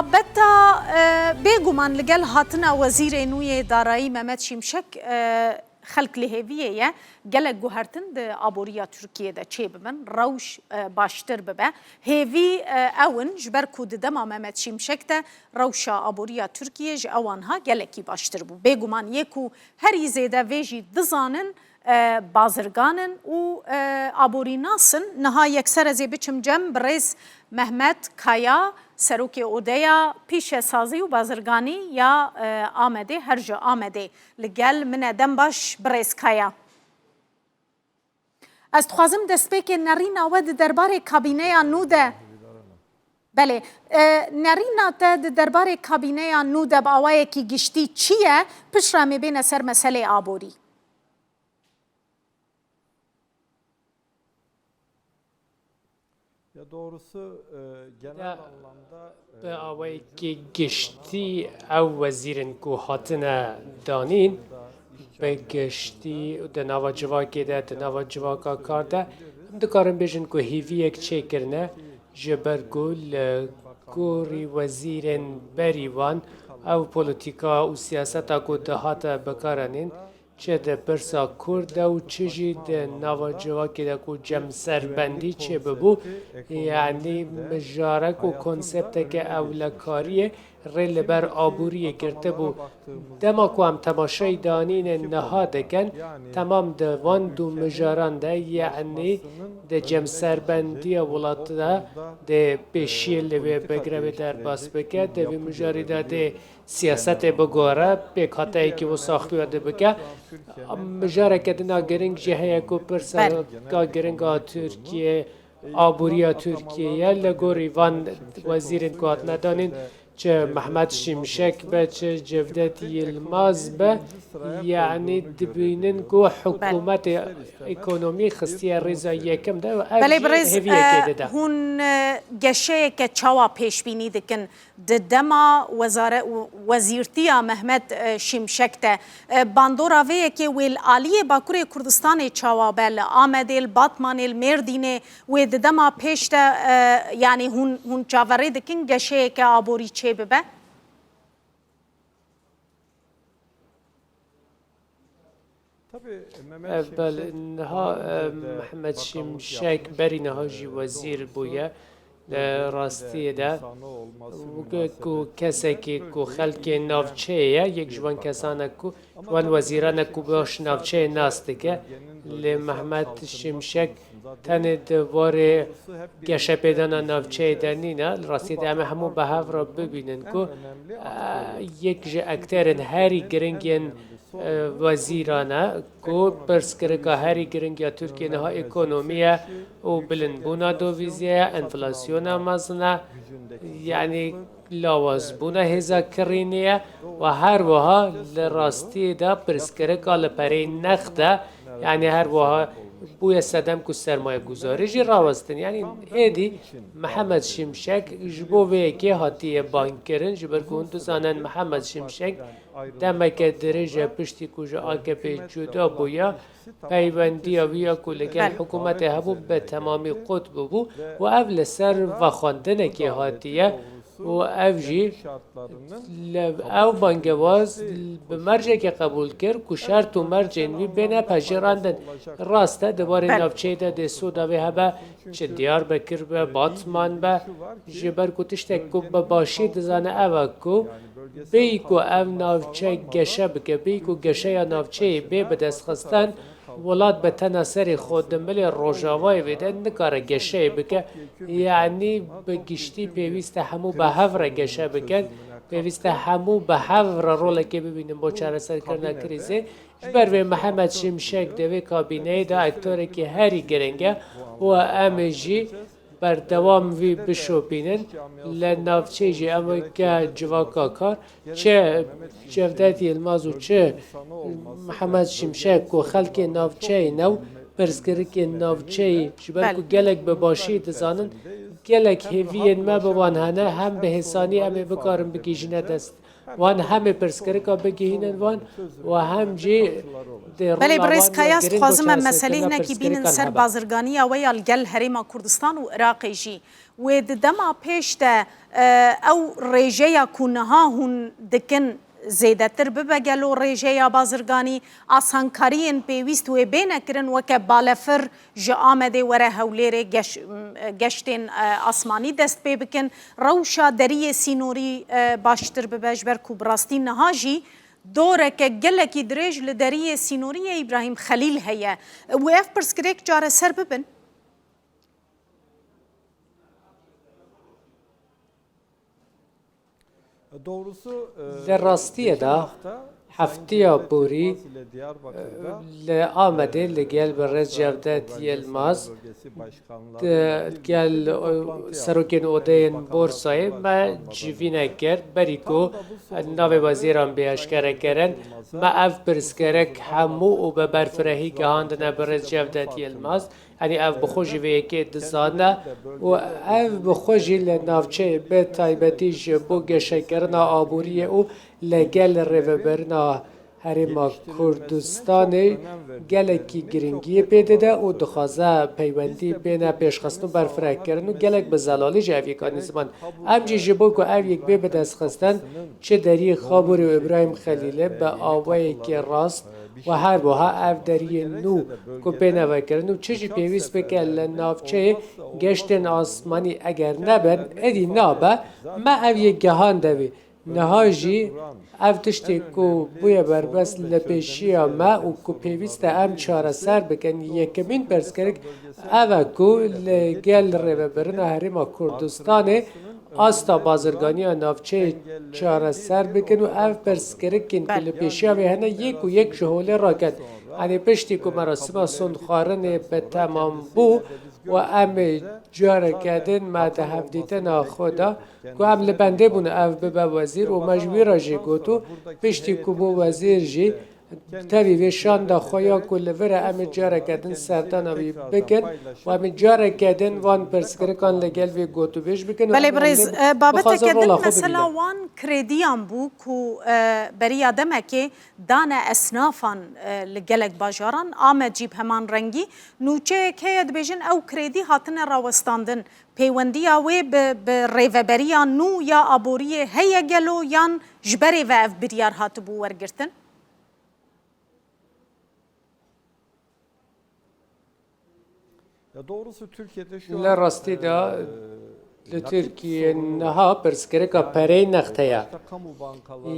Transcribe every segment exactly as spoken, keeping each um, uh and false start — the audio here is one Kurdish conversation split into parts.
Beta, e, bêguman li gel hatina Wezîrê nû yê Darayî Mehmet Şimşek, e, xelk li hêviyê ye gelek guhertin di aboriya Tirkiyê de çêbibin, rewş, e, baştir bibe. Hêvî, e, ew in, ji ber ku di dema Mehmet Şimşek de rewşa aboriya Tirkiyê ji ewan ha gelekî baştir bû. Bêguman yê ku herî zêde vê jî dizanin, e, bazirgan in û, e, aborînas in. Niha yekser ez ê biçim cem birêz Mehmet Kaya, serokê Odeya Pîşesazî û Bazirganî ya, e, Amedê, her ji Amedê li gel min e. Dem baş birêz Kaya. Ez dixwazim destpêkê nerîna we di derbarê kabîneya nû de, belê, e, nerîna te di derbarê kabîneya nû de bi awayekî giştî çi ye? Piştre em ê bêne ser meselê aborî. Ya doğrusu, e, genel Da anlamda, e, bi awayekî giştî ew wezîrên ku hatine danîn, bi giştî di nava civakê de, di nava civaka kar de, em dikarin bêjin ku hêviyek çêkirine, ji ber ku li gorî wezîrên berî wan ew polîtîka û siyaseta ku dihate bikaranîn, çi di pirsa Kurd de û çi jî di nava civakê de ku cemserbendî çêbibû, yanî mijarek û konsepteke ewlekariyê rê li ber aboriyê girtibû. Dema ku em temaşeyî danînên niha dikin, temam di van du mijaran de, yanî di cemserbendiya welat de, dê pêşiyê li wê bigire, wê derbas bike, di vî mijarî de dê siyasetê bigore, pêkhateyekî wisa xuya dibike. Mijareke din a giring jî heye ku pirseka giring a Tirkiyê, aboriya Tirkiyê ye. Li gorî van wezîrên ku hatine danîn, çi Mehmet Şimşek be, çi Cevdet Yilmaz be, yanî dibînin ku hikûmetê ekonomî xistiye rêza yekem de û ev Belê jî birêz, hêviyekê e, dide. Hûn, e, geşeyeke çawa pêşbînî dikin? Di dema wezare-, wezîrtiya Mehmet, e, Şimşek de, e, bandora vê yekê wê li aliyê Bakurê Kurdistanê çawa be, li Amedê, li Batmanê, li Mêrdînê, wê di dema pêş de, e, yanî hûn, hûn çaverê dikin geşeyeke aborî çêbibe? Ev bel niha, e, Mehmet Şimşek berî niha jî wezîr bûye. Li rastiyê de weke ku kesekî ku xelkê navçeyê ye, yek ji wan kesane ku, ji wan wezîran e ku baş navçeyê nas dike. Lê Mehmet Şimşek tenê di warê geşepêdana navçeyê de nîne. Li rastiyê de em ê hemû bi hev re bibînin ku, e, yek ji ekterên herî giring yên, e, wezîran e ku pirsgirêka herî giring ya Tirkiyê niha ekonomî ye û bilindbûna dovîzê ye, enflasyona mezin e, yanî lawazbûna hêza kirînê ye û her wiha li rastiyê de pirsgirêka li pereyê next e, yanî her wiha bûye sedem ku sermayeguzarî jî rawestin. Yanî êdî Mihemed Şimşek ji bo vê yekê hatiye bangkirin, ji ber ku hûn dizanin Mihemed Şimşek demeke dirêj e piştî ku ji A K P cuda bûye, peywendiya wî ya ku li gel Belê. hikûmetê hebû bi temamî qut bûbû û ev li ser vexwendinekê hatiye û ev jî li, ew bangewaz bi mercekê qebûl kir ku şert û mercên wî bêne pejirandin. Rast e, di warê Belê. navçeyê de dê soda wê hebe, çi Diyarbekir be, Batman be, ji ber ku tiştek ku bi başî dizane ev e ku bêyî ku ev navçe geşe bike, bêyî ku geşeya navçeyê bê bidestxistin, welat bi tena serê xwe di milê rojavayê vê de nikare geşeyê bike. Yanî bi giştî pêwîst e hemû bi hev re geşe bikin, pêwîst e hemû bi hev re rolekê bibînin bo çareserkirina krîzê. Ji ber vê Mihemed Şimşek di vê kabîneyê de ektorekî herî giring e û em ê jî berdewam vî bişopînin. Li navçeyê jî em weke civaka kar, çi Cevdet Yilmaz û çi Mihemed Şimşek ku xelkê navçeyê ne û pirsgirêkên navçeyê ji ber ku Belê. gelek bi başî dizanin, Gelek hêviyên me bi wan hene, hem bi hêsanî em ê bikarin bigihîjine dest wan, hem ê pirsgirika bigihînin wan û hem jî dê Belê, rola birêz wan Kaya, ez giring û dixwazim em çareserkirina meselê hinekî bînin pirsgirikan ser hebe. Bazirganiya we ya li gel Herêma Kurdistan û Iraqê jî. Wê di dema pêş de, e, ew rêjeya ku niha hûn dikin zêdetir bibe gelo rêjeya bazirganî, asankariyên pêwîst wê bêne kirin, weke balefir ji Amedê were Hewlêrê geş-, geştên, e, asmanî dest pê bikin, rewşa deriyê sînorî, e, baştir bibe, ji ber ku bi rastî niha jî doreke gelekî dirêj li deriyê sînorî yê Îbrahîm Xelîl heye. Wê ev pirsgirêk çareser bibin? Li rastiyê de heftiya borî, e, li Amedê li gel birêz Cevdet Yilmaz, di gel, e, serokên odeyên borsayê me civîne kir. Berî ku navê wezîran bê eşkere kirin, me ev pirsgirêk hemû û bi berfirehî gihandine birêz Cevdet Yilmaz. Yanî ev bi xwe jî vê yekê dizane û ev bi xwe jî li navçeyê bi taybetî ji bo geşekirina aboriyê û li gel rêvebirina Herêma Kurdistanê gelekî giringiyê pê dide û dixwaze peywendî bêne pêşxistin û berfirehkirin û gelek bi zelalî jî ev yek anî ziman. Em jî ji bo ku ev yek bê bidestxistin, çi deriyê Xaborê û Îbrahîm Xelîlê bi awayekî rast û her wiha ev deriyên nû ku bêne vekirin û çi jî pêwîst bike li navçeyê geştên asmanî eger nebin, êdî nabe, me ev yek gehande vê. Niha jî ev tiştê ku bûye berbes li pêşiya me û ku pêwîst e em çareser bikin, yekemîn pirsgirêk ev e ku li gel rêvebirina Herêma Kurdistanê asta bazirganiya navçeyê çareser bikin û ev pirsgirêkên ku li pêşiya wê hene yek û yek ji holê raket. Yanî piştî ku merasîma sondxwarinê bi temam bû û em ê careke din me di hevdîtina xwe de ku em li bendê bûn ev bibe wezîr û me ji wî re jî got û piştî ku bû wezîr jî tevî vê şanda xwe ya ku li vir e em ê careke din serdana wî bikin û em ê careke din van pirsgirikan li gel vê gotûbêj bikin û Belê em ê birêz, li e, babeteke dixwazin din rola xwe mesela bibînin. Wan krediyan bû ku, e, beriya demekê dane esnafan, e, li gelek bajaran, Amed jî bi heman rengî. Nûçeyek heye dibêjin ew kredî hatine rawestandin. Pêwendiya wê bi, bi rêveberiya nû ya aboriyê heye gelo yan ji berê ve ev biryar hatibû wergirtin? Li rastî de li Tirkiyê niha pirsgirêka pereyê nexteye.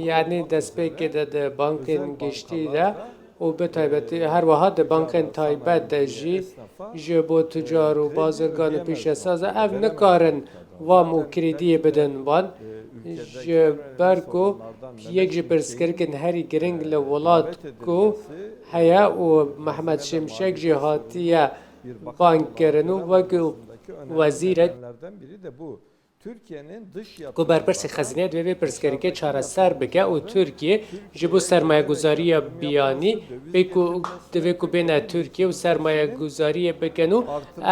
Yanî destpêkê de di bankên giştî de û bi taybetî her wiha di bankên taybet de jî ji bo tucar û bazirgan û pîşesaz e, ev nikarin vam û krîdiyê bidin wan. Ji ber ku yek ji pirsgirêkên herî giring li welat ku heye û Mehmet Şimşek jî hatiye bang kirin û wekî wezîrek ku berpirsê xezîneyê divê vê pirsgirêkê çareser bike û Tirkiye ji bo sermayeguzariya biyanî bê ku divê ku bêne Tirkiye û sermayeguzariyê bikin û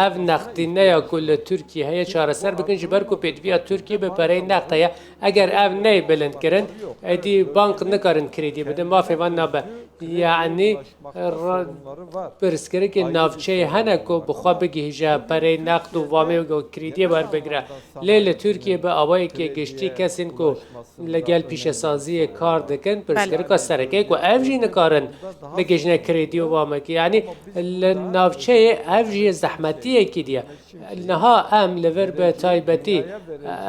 ev nextîneya ku li Tirkiye heye çareser bikin, ji ber ku pêdiviya Tirkiye bi pereyê nexte ye. Eger ev neyê bilindkirin, êdî bank nikarin krîdî bidin, mafê van nabe. Yanî ra-, pirsgirêkên navçeyê hene ku bi xwe bigihîje pereyê nexd û vamê û krîdiyê werbigire. Lê li Tirkiyê bi awayekî giştî kesên ku li gel pîşesaziyê kar dikin, pirsgirêka sereke ye ku ev jî nikarin bigihîjine krîdî û vamekî. Yanî li navçeyê ev jî zehmetiyekî diye. Niha em li vir bi taybetî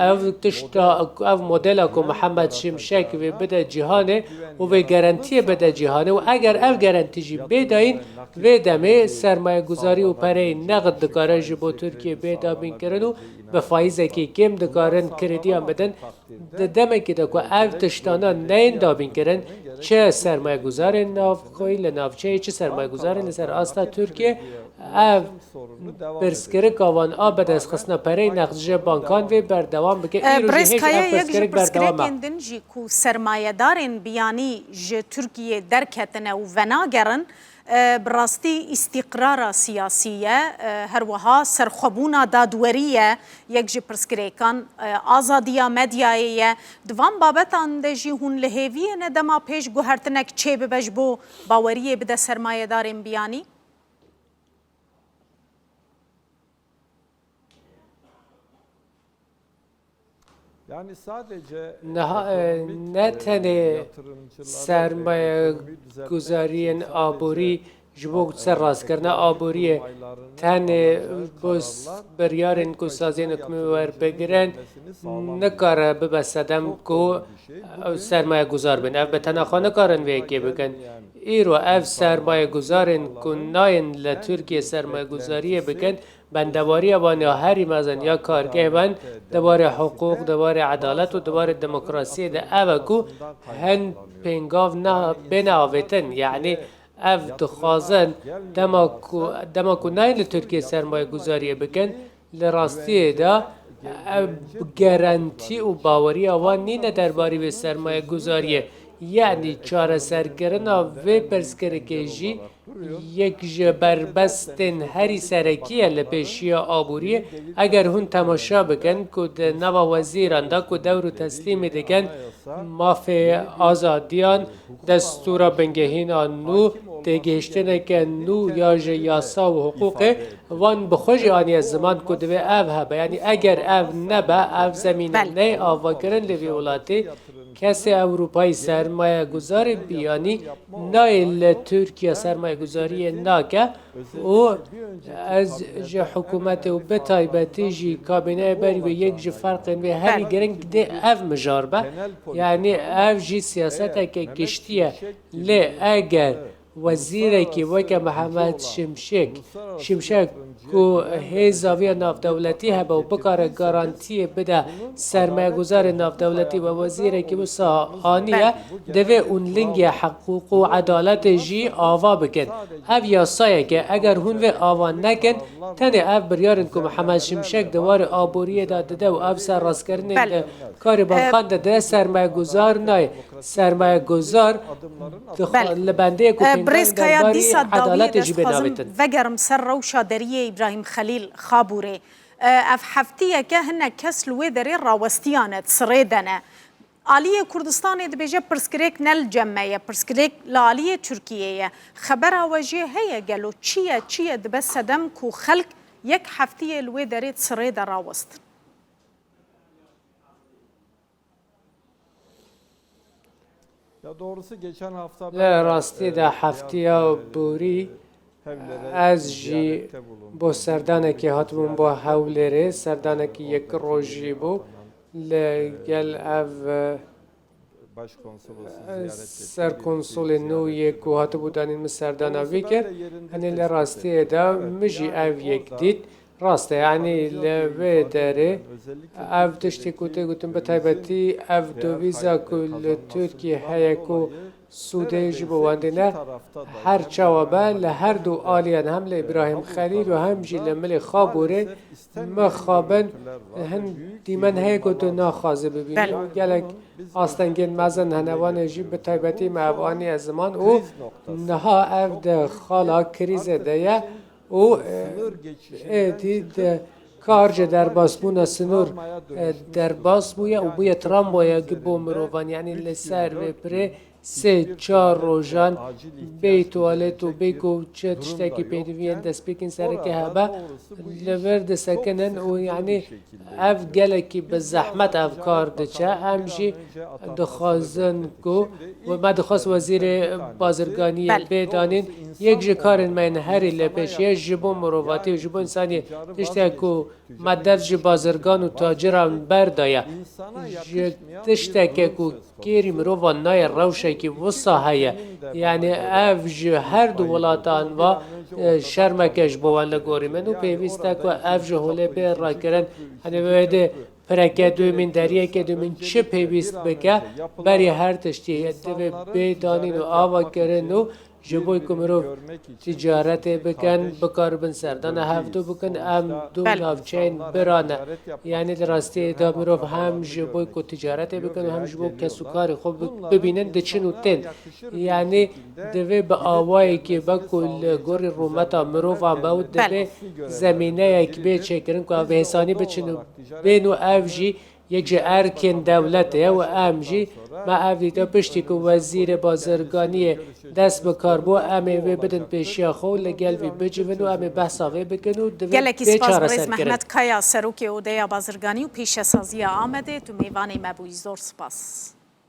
ev tişta, ev modela ku Mihemed Şimşek vê bide cîhanê û vê garantiyê bide cîhanê û eger ev garantî jî bê dayîn, vê demê sermayeguzarî û pereyê nexd dikare ji bo Tirkiyê bê dabînkirin û bi faîzekî kêm dikarin krediyan bidin. Di demekê de ku ev tiştana neyên dabînkirin, çi sermayeguzarên navxweyî li navçeyê, çi sermayeguzarên li ser asta Tirkiyê, ev pirsgirêka wan a bidestxistina pereyê nexd ji bankan vê berdewam bike. E, Îro jî Birêz hêj Kaya, ev yek ji pirsgirêk berdewam e. Pirsgirêkên din jî ku sermayedarên biyanî ji Tirkiyê derketine û venagerin, E, bi rastî îstîqrara siyasî ye, e, her wiha serxwebûna dadwerî ye, yek ji pirsgirêkan, e, azadiya medyayê ye. Di van babetan de jî hûn li hêviyê ne dema pêş guhertinek çêbibe ji bo baweriyê bide sermayedarên biyanî? Niha, e, ne tenê sermayeguzariyên aborî ji bo sedrastkirina aboriyê, tenê bo s-, biryarên ku saziyên hikûmî werbigirin, nikare bibe sedem ku ew sermayeguzar bin. Ev bi tena xwe nikarin vê yekê bikin. Îro ev sermayeguzarên ku nayên li Tirkiyê sermayeguzariyê bikin, bendewariya wan ya herî mezin ya kargeh wan di warê hiqûq, di warê edalet û di warê demokrasiyê de ev e ku hin pêngav ne-, bêne avêtin. Yanî ev dixwazin dema ku, dema ku nayên li Tirkiyê sermayeguzariyê bikin, li rastiyê de ev gerentî û baweriya wan nîne derbarî vê sermayeguzariyê. Yanî çareserkirina vê pirsgirêkê jî yek ji berbestên herî serekî ye li pêşiya aboriyê. Eger hûn temaşa bikin ku di nava wezîran de ku dewr û teslîmê dikin, mafê azadiyan, destûra bingehîna nû, têgihiştineke nû ya ji yasa û hiqûqê, wan bi xwe jî aniye ziman ku divê ev hebe. Yanî eger ev nebe, ev zemîne Belê. neyê avakirin li vî welatî, kesê Ewropayî sermayeguzarê biyanî nayê li Tirkiye sermayeguzariyê nake û ez ji hikûmetê û bi taybetî jî kabîneyê berî wê yek ji ferqên wê herî Belê. giring dê ev mijar be. Yanî ev jî siyaseteke giştî ye. Lê eger wezîrekî weke Mihemed Şimşek, Şimşek ku hêza vê ya navdewletî hebe û bikare garantiyê bide sermayeguzarê navdewletî we wezîrekî wisa aniye, Belê. divê hûn lingê hiqûq û edaletê jî ava bikin. Ev yasayek e. Eger hûn vê ava nekin, tenê ev biryarên ku Mihemed Şimşek di warê aboriyê de dide û ev serrastkirinên Belê. di karê E, bankan de dide sermayeguzar nayê. Sermayeguzar dixwa-, Belê. li bendê ku E, pênc Birêz Kaya, derbarî dîsa dawiyê edaletê de jî bê dixwazim navêtin. vegerim ser rewşa deriyê Îbrahîm Xelîl Xabûrê. E, ev heftiyeke hinek kes li wê derê rawestiyane, di sirê de ne. Aliyê Kurdistanê dibêje pirsgirêk ne li cem me ye, pirsgirêk li aliyê Tirkiyê ye. Xebera we jê heye gelo? Çi ye, çi ye dibe sedem ku xelk yek heftiyê li wê derê di sirê de rawestin? Li rastî de heftiya borî ez jî bo serdanekê hatibûm bo Hewlêrê, serdanekî yek rojî bû. Li gel ev, e, serkonsulê nû yê ku hatibû danîn min serdana wî kir. Henê li rastiyê de min jî ev yek dît. Rast e, yanî li vê derê ev tiştê ku tê gotin, bi taybetî ev dovîza ku li Tirkiyê heye ku sûdê ji bo wan dîne, her çawa be li her du aliyan, hem li Îbrahîm Xelîl û hem jî li Milê Xabûrê, mixabin hin dîmen heye ku tu naxwaze bibînî Belê. û gelek astengên mezin hene, wan ê jî bi taybetî me ev aniye ziman û niha ev di xala krîzê de ye. û, e, êdî di kar ji derbasbûna sinûr, e, derbas bûye û bûye tramwayek bo mirovan. Yanî li ser vê pirê sê çar rojan bê tuwalet û bê ku çi tiştekî pêdiviyên destpêkên sereke hebe, li vir disekinin û, yanî, ev gelekî bi zehmet ev kar diçe. Em jî dixwazin ku, me dixwest Wezîrê Bazirganiyê Belê. bê danîn, yek ji karên me yên herî li pêşiye ji bo mirovatî û ji bo însaniyê, tiştek ku me dest ji bazirgan û taciran berdaye, ji tişteke ku kêrî mirovan nayê, rewşekî wisa heye. Yanî ev ji her du welatan ve, e, şermeke ji bo wan li gorî min û pêwîst e ku ev ji holê bê rakirin. Henê wê dê pireke dûmîn, deriyeke dûmîn çi pêwîst bike, berî her tiştî divê bê danîn û ava kirin û Ji bo ku mirov ticaretê bikin, bikaribin serdana hevdû bikin, em du Belê. navçeyên bira ne. Yanî di rastiyê de mirov hem ji bo ku ticaretê bikin û hem ji bo kesûkarê xwe bi-, bibînin diçin û tên. Yanî divê bi awayekê be ku li gorî rûmeta mirovan be û divê Belê. zemîneyek bê çêkirin ku ev hêsanî biçin û bên û ev jî yek ji erkên dewletê ye û em jî me ev dîte piştî ku Wezîrê Bazirganiyê dest bi kar bû, em ê wê bidin pêşiya xwe û li gel vî bicivin û em ê behsa vê bikin û divê Gelekî bê spas birêz çareserkirin. Mehmet Kaya, Serokê Odeya Bazirganî û Pîşesazî ya Amedê, tu mêvanê me bûyî. Zor spas.